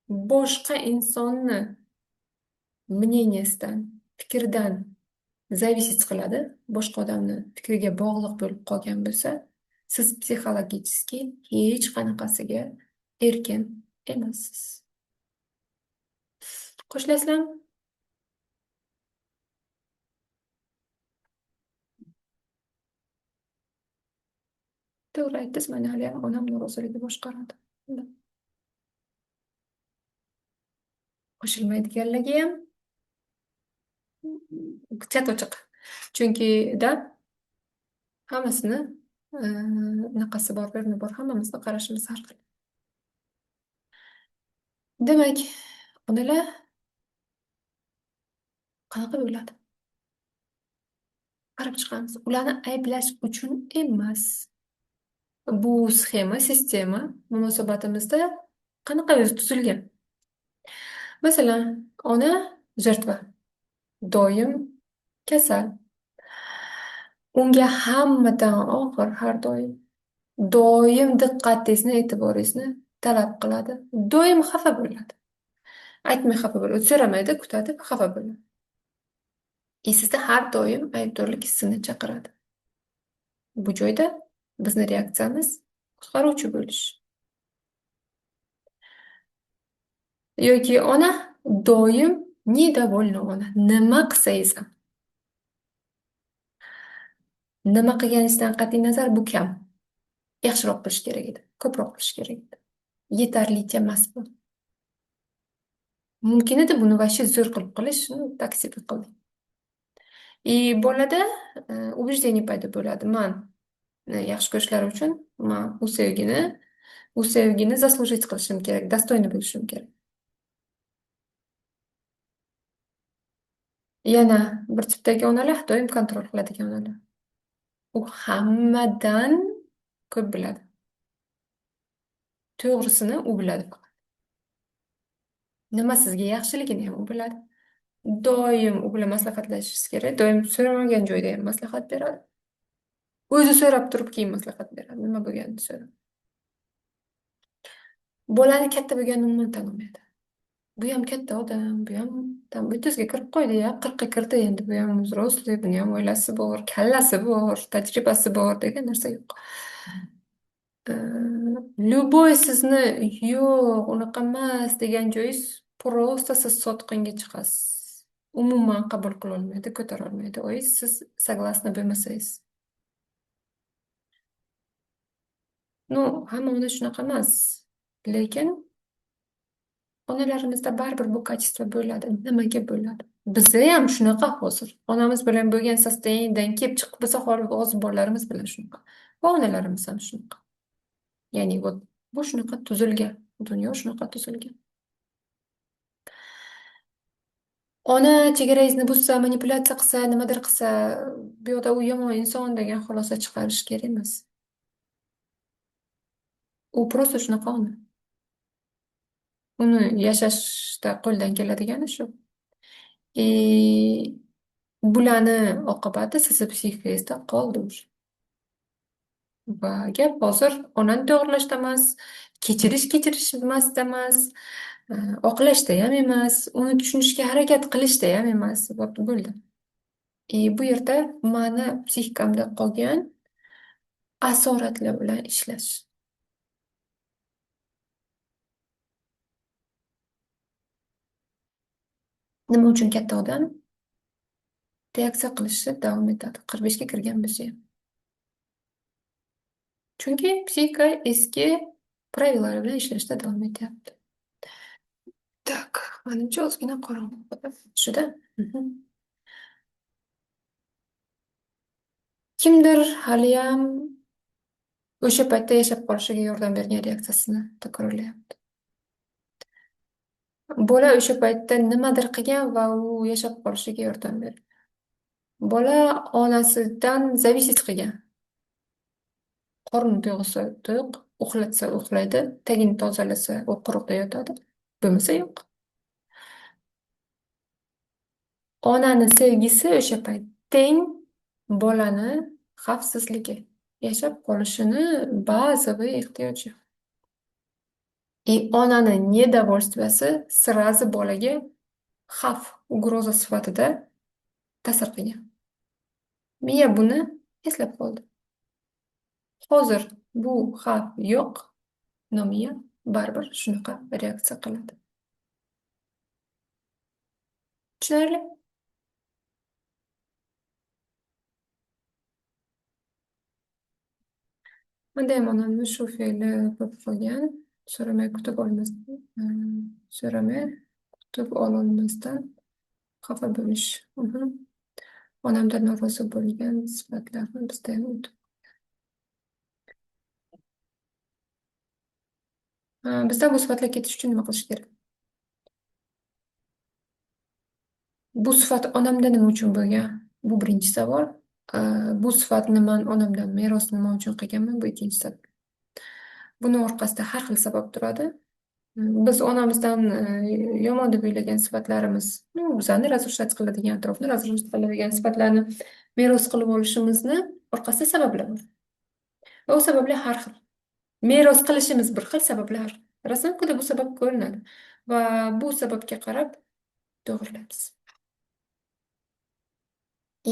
boshqa insonni мнениesidan, fikridan зависеть qiladi, boshqa odamni fikriga bog'liq bo'lib qolgan bo'lsa, siz psixologически hech qanaqasiga erkin emassiz. Qo'shilasizlarmi? To'g'ri aytdingiz, meni haliyam onam noroziligi boshqaradi. Qo'shilmaydiganligi ham chat ochiq. Chunki da hammasini anaqasi bor, o'rni bor, hammamizni qarashimiz har xil. Demak, onalar qanaqa bo'ladi? Qarab chiqamiz. Ularni ayblash uchun emas. Bu sxema, sistema munosabatimizda qanaqa o'zi tuzilgan? Masalan, ona жертва, doim kasal. Unga hammadan og'ir har doim. Doim diqqatingizni, e'tiboringizni talab qiladi. Doim xafa bo'ladi. Aytmay xafa bo'ladi. So'ramaydi, kutadi, xafa bo'ladi. Sizda har doim aybdorlik hissini chaqiradi. Bu joyda bizni reaksiyamiz qutqaruvchi bo'lish. Yoki ona doim недовольна ona. Nima qilsangiz ham. Nima qilganingizdan qat'iy nazar bu kam. Yaxshiroq qilish kerak edi, ko'proq qilish kerak edi. Yetarlicha emas bu. Mumkin edi buni вообще zo'r qilib qilish, taksi qildik. И bolada убеждение paydo bo'ladi. Man yaxshi ko'rishlari uchun man u sevgini заслужить qilishim kerak, достойный bo'lishim kerak. Yana bir tipdagi onalar doim kontrol qiladigan onalar. U hammadan ko'p biladi. To'g'risini u biladi faqat. Nima sizga yaxshiligini ham u biladi. Doim u bilan maslahatlashishingiz kerak. Doim so'ramagan joyda ham maslahat beradi. O'zi so'rab turib keyin maslahat beradi. Nima bo'lganini so'rab. Bolani katta bo'lganini umuman tan olmaydi. Bu ham katta odam, bu ham tam 30ga kirib qo'ydi ya, 40ga kirdi endi, bu ham взрослый, buni ham oilasi bor, kallasi bor, tajribasi bor degan narsa yo'q. Любой sizni yo'q, unaqa emas degan joyingiz просто siz sotqinga chiqasiz. Umuman qabul qila olmaydi, ko'tara olmaydi. Oyingiz siz согласна bo'lmasangiz. Ну, hamma ona shunaqa emas. Lekin onalarimizda baribir bu качество bo'ladi. Nimaga bo'ladi? Bizda ham shunaqa hozir. Onamiz bilan bo'lgan состояние dan kelib chiqib bo'lsa, hozir bolalarimiz bilan shunaqa. Va onalarimiz ham shunaqa. Ya'ni вот bu shunaqa tuzilgan, dunyo shunaqa tuzilgan. Ona chegarangizni buzsa, manipulyatsiya qilsa, nimadir qilsa, bu yoqda u yomon inson degan xulosa chiqarish kerak emas. U просто shunaqa ona. Uni yashashda qo'ldan keladigani shu. Bularni oqibati sizni psixikangizda qoldi уже. Va gap hozir onani to'g'rilashda emas, kechirish kechirish emasda emas, oqlashda ham emas, uni tushunishga harakat qilishda ham emas. Bo'ldi. Bu yerda mani psixikamda qolgan asoratlar bilan ishlash. Nima uchun katta odam reaksiya qilishni davom etadi? 45 ga kirgan bo'lsa ham. Chunki psixika eski правила lar bilan ishlashda davom etyapti. Так, manimcha ozgina qorong'u. Shuda. Kimdir haliyam o'sha paytda yashab qolishiga yordam bergan reaksiyasini takrorlayapti. Bola o'sha paytda nimadir qilgan va u yashab qolishiga yordam bergan. Bola onasidan зависеть qilgan. Qorni to'yg'isa to'q, uxlatsa uxlaydi, tagini tozalasa u quruqda yotadi, bo'lmasa yo'q. Onani sevgisi o'sha payt teng bolani xavfsizligi, yashab qolishini bazaviy ehtiyoji. И onani недовольство si сразу bolaga xavf, угроза sifatida ta'sir qilgan. Miya buni eslab qoldi. Hozir bu xavf yo'q, но miya baribir shunaqa reaksiya qiladi. Tushunarli? Menda ham onamni shu fe'li bo'lib qolgan. So'ramay kutib olmasdan, so'ramay kutib ololmasdan xafa bo'lish. Onamdan norozi bo'lgan sifatlarni bizda ham o'tib. Bizdan bu sifatlar ketish uchun nima qilish kerak? Bu sifat onamda nima uchun bo'lgan? Bu birinchi savol. Bu sifatni man onamdan meros nima uchun qilganman? Bu ikkinchi savol. Buni orqasida har xil sabab turadi. Biz onamizdan yomon deb o'ylagan sifatlarimiz, bizani разрушать qiladigan, atrofni разрушать qiladigan sifatlarni meros qilib olishimizni orqasida sabablar bor. Va u sabablar har xil. Meros qilishimiz bir xil, sabablar har xil. Rasmda bu sabab ko'rinadi va bu sababga qarab to'g'rilaymiz.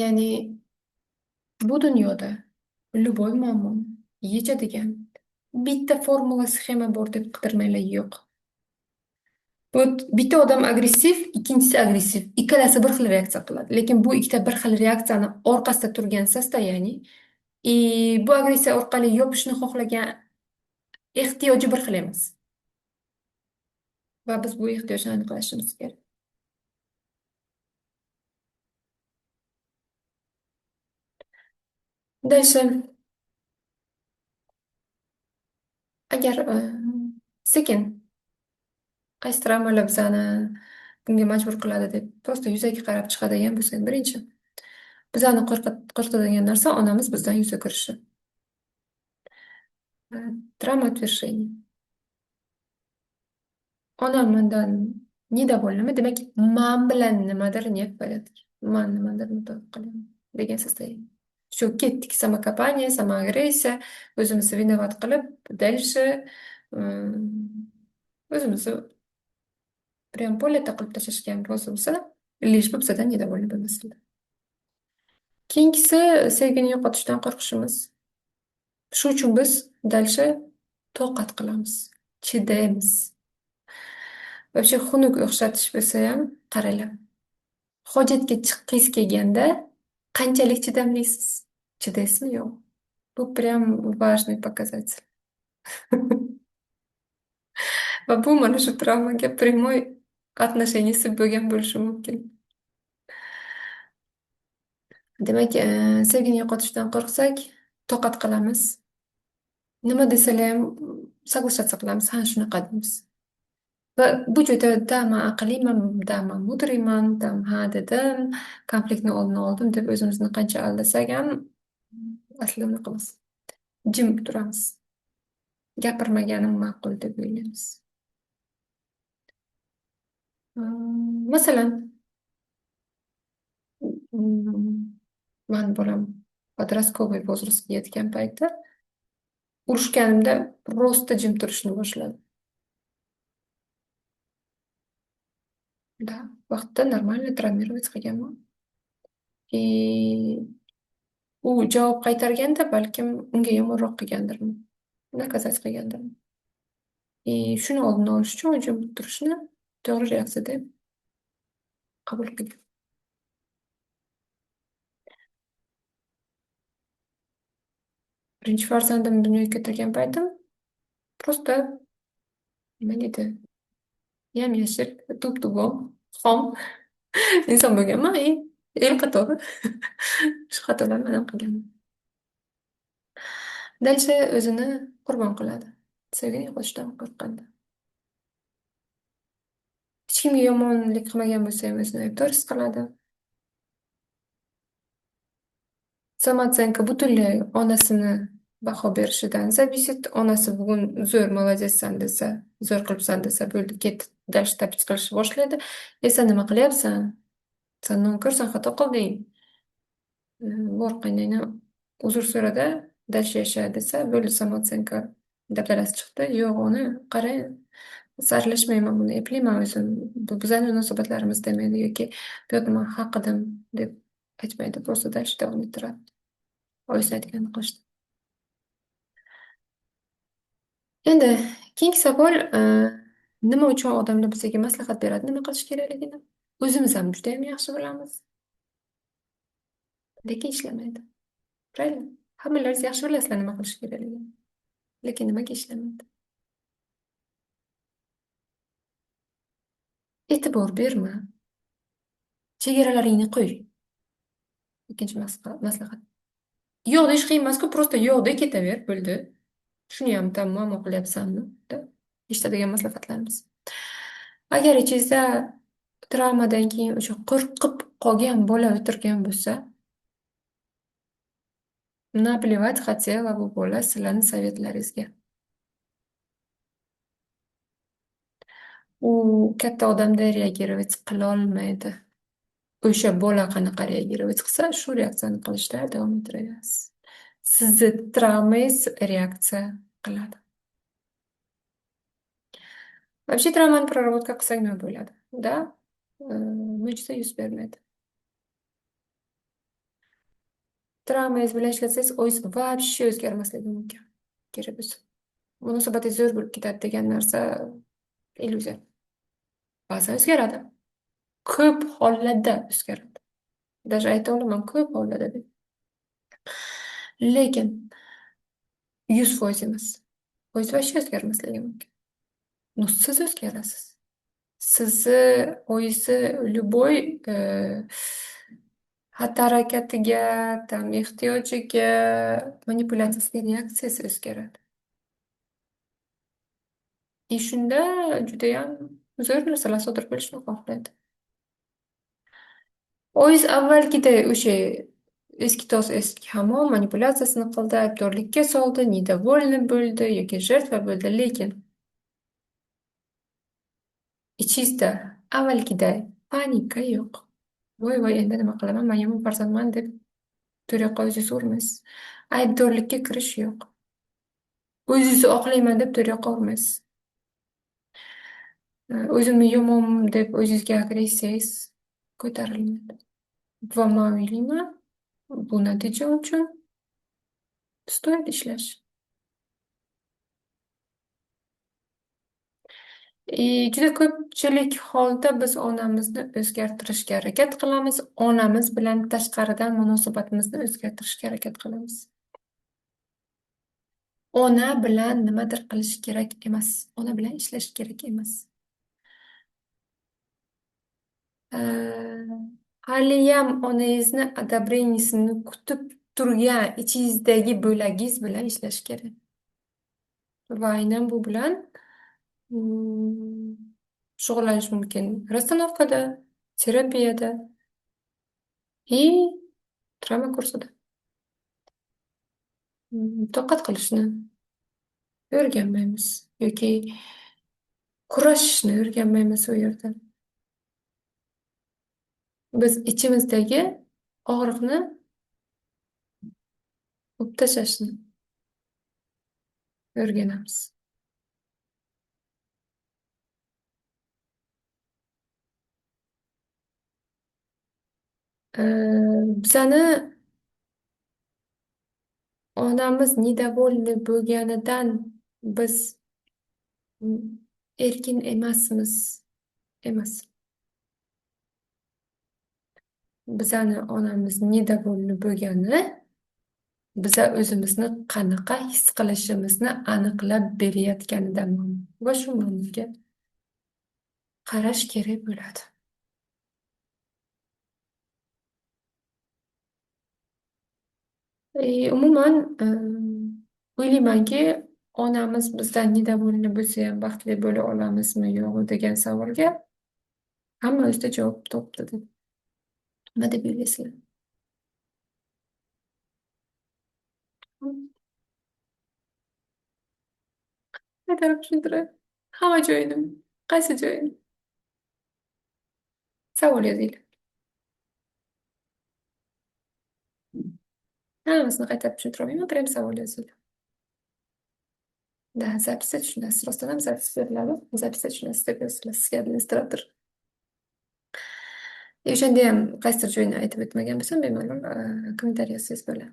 Ya'ni bu dunyoda любой muammoni yechadigan bitta formula, sxema bor deb qidirmanglar, yo'q. Вот bitta odam agressiv, ikkinchisi agressiv. Ikkalasi bir xil reaksiya qiladi. Lekin bu ikkita bir xil reaksiyani orqasida turgan состояние и bu agressiya orqali yopishni xohlagan ehtiyoji bir xil emas. Va biz bu ehtiyojni aniqlashimiz kerak. Дальше. Agar sekin qaysi travmalar bizani bunga majbur qiladi deb просто yuzaga qarab chiqadigan bo'lsak, birinchi bizani qo'rqitadigan narsa onamiz bizdan yuz o'girishi. Travma отвержения. Onam mendan Недовольныйmi? Demak, man bilan nimadir не в порядке. Man nimadir noto'g'ri qilyapman degan состояние. Shu ketdik самокопание, самоагрессия, o'zimizni виноват qilib, дальше o'zimizni прям полета qilib tashlashga ham rozi bo'lsa, лишь бы bizadan недовольны bo'lmasinlar. Keyingisi sevgini yo'qotishdan qo'rqishimiz. Shu uchun biz дальше toqat qilamiz, chidaymiz. Вообще xunuk o'xshatish bo'lsa ham qaranglar. Hojatga chiqqingiz kelganda qanchalik chidamlisiz? Chidaysizmi, yo'q? Bu прям важный показатель. Va bu mana shu travmaga прямой отношениеsi bo'lgan bo'lishi mumkin. Demak, sevgini yo'qotishdan qo'rqsak, toqat qilamiz. Nima desalar ham соглашаться qilamiz, ha shunaqa deymiz. Va bu joyda да man aqlliman, да man мудрыйman, там ha dedim, konfliktni oldini oldim deb o'zimizni qancha aldasak ham aslida unaqa emas. Jim turamiz. Gapirmaganim ma'qul deb o'ylaymiz. Masalan, mani bolam подростковый возрастga yetgan paytda urushganimda просто jim turishni boshladi. Да, vaqtida нормально травмировать qilganman. И u javob qaytarganda balkim unga yomonroq qilgandirman. Наказать qilgandirman. И shuni oldini olish uchun u jim turishni to'g'ri reaksiya deb qabul qilgan. Birinchi farzandimni dunyoga keltirgan paytim просто nima deydi? Yam-yashil, tup-tug'on, xom inson bo'lganman и el qatori shu xatolarni man ham qilganman. Дальше o'zini qurbon qiladi. Sevgini yo'qotishdan qo'rqqanda. Hech kimga yomonlik qilmagan bo'lsa ham o'zini aybdor his qiladi. Самооценка butunlay onasini baho berishidan зависит. Onasi bugun zo'r, молодецsan desa, zo'r qilibsan desa, bo'ldi, ketdi, дальше топить qilishni boshlaydi. E sen nima qilyapsan? Sen nonko'rsan, xato qilding. Bor qaynona uzr so'rada, дальше yasha desa, bo'ldi, самооценка dabdalasi chiqdi. Yo'q, uni qarang, aralashmayman buni, eplayman o'zim. Bu bizani munosabatlarimiz demaydi yoki bu yoqda man haq edim deb aytmaydi. Просто дальше davom ettiradi. Oyisi aytganini qilishdi. Endi keyingi savol, nima uchun odamlar bizga maslahat beradi, nima qilish kerakligini? O'zimiz ham juda ham yaxshi bilamiz. Lekin ishlamaydi. Правильно? Hammalaringiz yaxshi bilasizlar nima qilish kerakligini. Lekin nimaga ishlamaydi? E'tibor berma. Chegaralaringni qo'y. Ikkinchi maslahat. Yo'q deyish qiyin emas-ku, просто yo'q de ketaver, bo'ldi. Shuni ham tam muammo qilyapsanmi? Deb eshitadigan maslahatlarimiz. Agar ichingizda travmadan keyin o'sha qo'rqib qolgan bola o'tirgan bo'lsa, наплевать хотела bu bola sizlarning советlaringizga. U katta odamday реагировать qilolmaydi. O'sha bola qanaqa реагировать qilsa, shu reaksiyani qilishda davom ettiraverasiz. Sizni travmangiz reaksiya qiladi. Вообще travmani проработка qilsak nima bo'ladi? Да, mo'jiza yuz bermaydi. Travmangiz bilan ishlasangiz, o'zingiz вообще o'zgarmasligi mumkin. Kerak bo'lsa. Munosabatingiz zo'r bo'lib ketadi degan narsa illyuziya. Ba'zan o'zgaradi. Ko'p hollarda o'zgaradi. Даже ayta olaman, ko'p hollarda deb. Lekin 100% emas. O'zingiz вообще o'zgarmasligi mumkin. Но siz o'zgarasiz. Sizni o'zingizni любой xatti-harakatiga, tam ehtiyojiga, manipulyatsiyasiga reaksiyasi o'zgaradi. И shunda judayam zo'r narsalar sodir bo'lishini xohlaydi. O'zingiz avvalgiday o'sha eski tos eski hammom manipulyatsiyasini qildi, aybdorlikka soldi, недовольный bo'ldi yoki жертва bo'ldi, lekin ichingizda Avvalgiday panika yo'q. Voy voy, endi nima qilaman, men yomon farzandman deb to'rt yoqqa o'zingiz urmaysiz. Aybdorlikka kirish yo'q. O'zingizni oqlayman deb to'rt yoqqa urmaysiz. O'zimni yomon deb o'zingizga agressiyangiz ko'tarilmaydi. Va men o'ylayman, bu natija uchun стоит ishlash. Juda ko'pchilik holda biz onamizni o'zgartirishga harakat qilamiz, onamiz bilan tashqaridan munosabatimizni o'zgartirishga harakat qilamiz. Ona bilan nimadir qilish kerak emas, ona bilan ishlash kerak emas. Haliyam onangizni одобрениесini kutib turgan ichingizdagi bo'lagingiz bilan ishlash kerak. Va aynan bu bilan shug'ullanish mumkin. Расстановка da, terapiyada и travma kursida. Toqat qilishni o'rganmaymiz yoki kurashishni o'rganmaymiz u yerda. Biz ichimizdagi og'riqni olib tashlashni o'rganamiz. Bizani onamiz недовольный bo'lganidan biz erkin emasmiz, emas. Bizani onamiz недовольный bo'lgani biza o'zimizni qanaqa his qilishimizni aniqlab berayotganidan va shu ma'noga qarash kerak bo'ladi. Umuman, o'ylaymanki, onamiz bizdan недовольный bo'lsa ham baxtli bo'la olamizmi yo'qmi degan savolga hamma o'zida javob topdi deb. Nima deb o'ylaysizlar? Qaytarib tushuntiray. Hamma joyini, qaysi joyini? Savol yozinglar. Hammasini qaytarib tushuntira olmayman, prям savol yozinglar. Да, запись da tushunasiz. Rostdan ham запись beriladi. Запись da tushunasiz deb yozinglar sizga administrator. O'shanda ham qaysidir joyini aytib o'tmagan bo'lsam, bemalol kommentariy yozsangiz bo'ladi.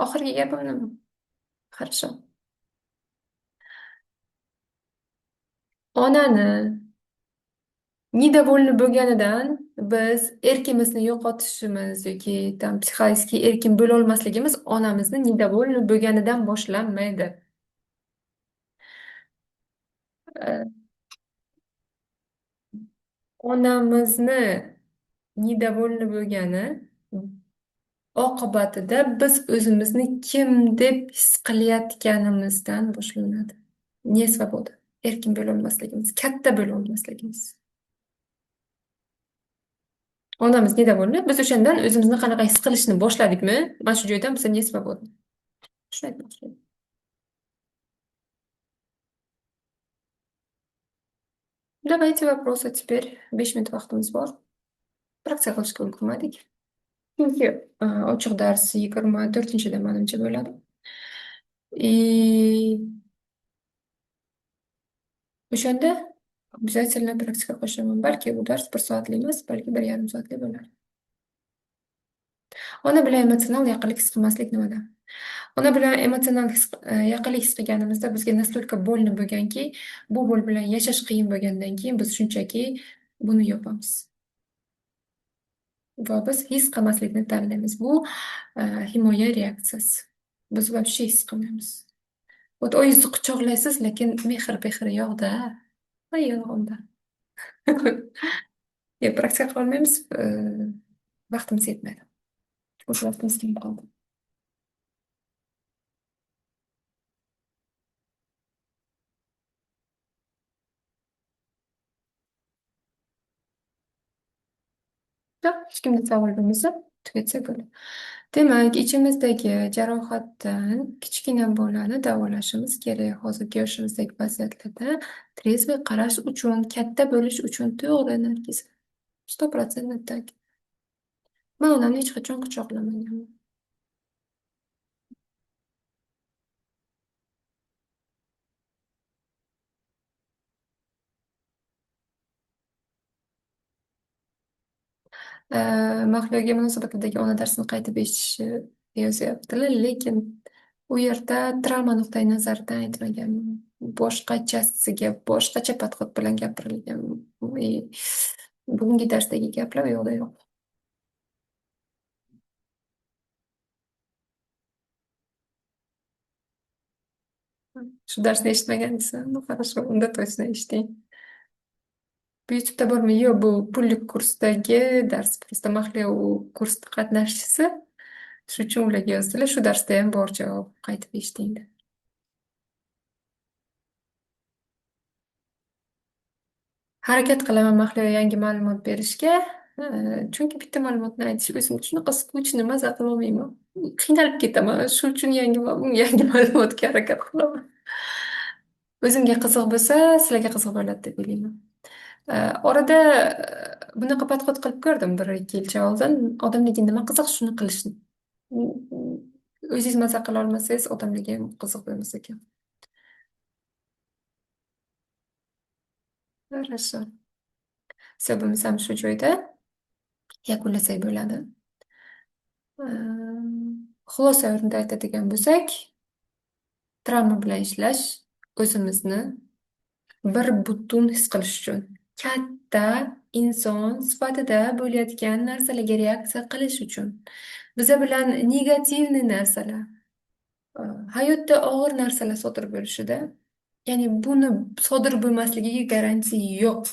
Oxirgi gapim nima? Хорошо. Onani недовольный bo'lganidan biz erkimizni yo'qotishimiz yoki там psixologik erkin bo'la olmasligimiz onamizni недовольный bo'lganidan boshlanmaydi. Onamizni недовольный bo'lgani oqibatida biz o'zimizni kim deb his qilayotganimizdan boshlanadi. Не свобода, erkin bo'la olmasligimiz, katta bo'la olmasligimiz. Onamiz недовольный, biz o'shandan o'zimizni qanaqa his qilishni boshladikmi, mana shu joydan biz не свободны. Shuni aytmoqchi edim. Давайте вопросы теперь. 5 minut vaqtimiz bor. Praktika qilishga ulgurmadik. Chunki ochiq dars 24-da manimcha bo'ladi. И o'shanda обязательно praktika qo'shaman. Balki bu dars 1 soatlik emas, balki 1,5 soatlik bo'lar. Ona bilan emotsional yaqinlik his qilmaslik nimada? Ona bilan emotsional yaqinlik his qilganimizda bizga настолько больно bo'lganki, bu боль bilan yashash qiyin bo'lgandan keyin biz shunchaki buni yopamiz. Va biz his qilmaslikni tanlaymiz. Bu himoya reaksiyasi. Biz вообще his qilmaymiz. Вот oyingizni quchoqlaysiz, lekin mehr-mehr yo'q-da. Voy yolg'onda. Yo'q, praktika qila olmaymiz, vaqtimiz yetmaydi. O'sha vaqtimiz kelib qoldi. Yo'q, hech kimda savol bo'lmasa, tugatsak bo'ladi. Demak, ichimizdagi jarohatdan kichkina bolani davolashimiz kerak. Hozirgi yoshimizdagi vaziyatlarda трезвый qarash uchun, katta bo'lish uchun. To'g'ri, Nargiza. 100% так. Man onamni hech qachon quchoqlamaganman. Mahliyoga munosabatidagi ona darsini qaytib eshitishi yozyaptilar, lekin u yerda travma nuqtai nazaridan aytmaganman. Boshqachasiga, boshqacha подход bilan gapirilgan. И bugungi darsdagi gaplar u yoqda yo'q. Shu darsni eshitmagansiz? Ну хорошо, unda точно eshiting. Bu YouTube'da bormi? Yo'q, bu pullik kursdagi dars. Просто Mahliyo u kursni qatnashchisi. Shuning uchun ularga yozdilar. Shu darsda ham bor javob. Qaytib eshiting deb. Harakat qilaman Mahliyo yangi ma'lumot berishga. Chunki bitta ma'lumotni aytish o'zim shunaqa скучно, maza qilolmayman. Qiynalib ketaman. Shuning uchun yangi ma'lumotga harakat qilaman. O'zimga qiziq bo'lsa, sizlarga qiziq bo'ladi deb o'ylayman. Orada bunaqa подход qilib ko'rdim bir ikki yilcha oldin. Odamlarga nima qiziq, shuni qilishni. O'zingiz maza qila olmasangiz, odamlarga ham qiziq bo'lmas ekan. Хорошо. Всё, bo'lmasam shu joyda yakunlasak bo'ladi. Xulosa o'rnida aytadigan bo'lsak, travma bilan ishlash o'zimizni bir butun his qilish uchun, katta inson sifatida bo'layotgan narsalarga reaksiya qilish uchun, biza bilan негативный narsalar, hayotda og'ir narsalar sodir bo'lishida, ya'ni buni sodir bo'lmasligiga garantiya yo'q.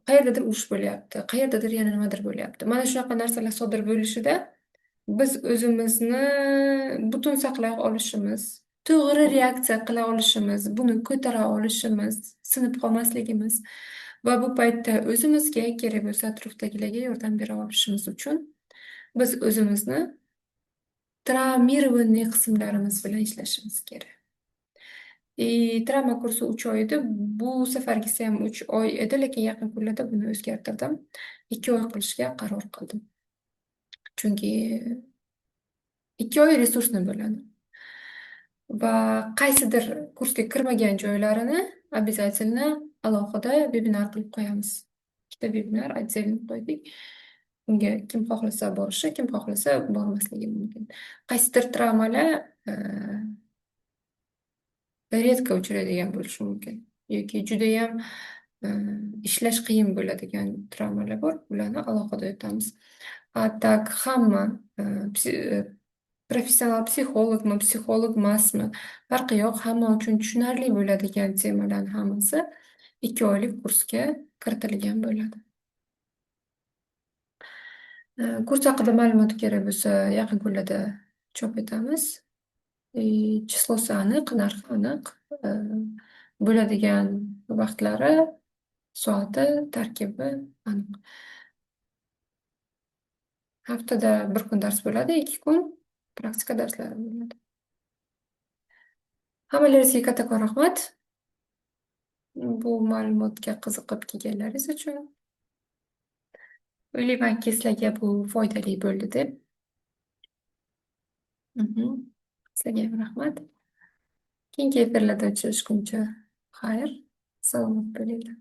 Qayerdadir urush bo'lyapti, qayerdadir yana nimadir bo'lyapti. Mana shunaqa narsalar sodir bo'lishida biz o'zimizni butun saqlay olishimiz, to'g'ri reaksiya qila olishimiz, buni ko'tara olishimiz, sinib qolmasligimiz va bu paytda o'zimizga kerak bo'lsa atrofdagilarga yordam bera olishimiz uchun biz o'zimizni травмированный qismlarimiz bilan ishlashimiz kerak. И travma kursi 3 oy edi. Bu safargisi ham 3 oy edi, lekin yaqin kunlarda buni o'zgartirdim. 2 oy qilishga qaror qildim. Chunki 2 oy ресурсный bo'ladi. Va qaysidir kursga kirmagan joylarini обязательно alohida vebinar qilib qo'yamiz. Ikkita vebinar отдельно qo'ydik. Unga kim xohlasa borishi, kim xohlasa bormasligi mumkin. Qaysidir travmalar редко uchraydigan bo'lishi mumkin yoki judayam ishlash qiyin bo'ladigan travmalar bor, ularni alohida o'tamiz. А так hamma professional psixologmi, psixolog emasmi, farqi yo'q, hamma uchun tushunarli bo'ladigan temalarni hammasi 2 oylik kursga kiritilgan bo'ladi. Kurs haqida ma'lumot kerak bo'lsa, yaqin kunlarda chop etamiz. Число si aniq, narxi aniq, bo'ladigan vaqtlari, soati, tarkibi aniq. Haftada bir kun dars bo'ladi, 2 kun praktika darslari bo'ladi. Hammalaringizga kattakon rahmat. Bu ma'lumotga qiziqib kelganlaringiz uchun. O'ylaymanki, sizlarga bu foydali bo'ldi deb. Sizlarga ham rahmat. Keyingi efirlarda uchrashguncha xayr, salomat bo'linglar.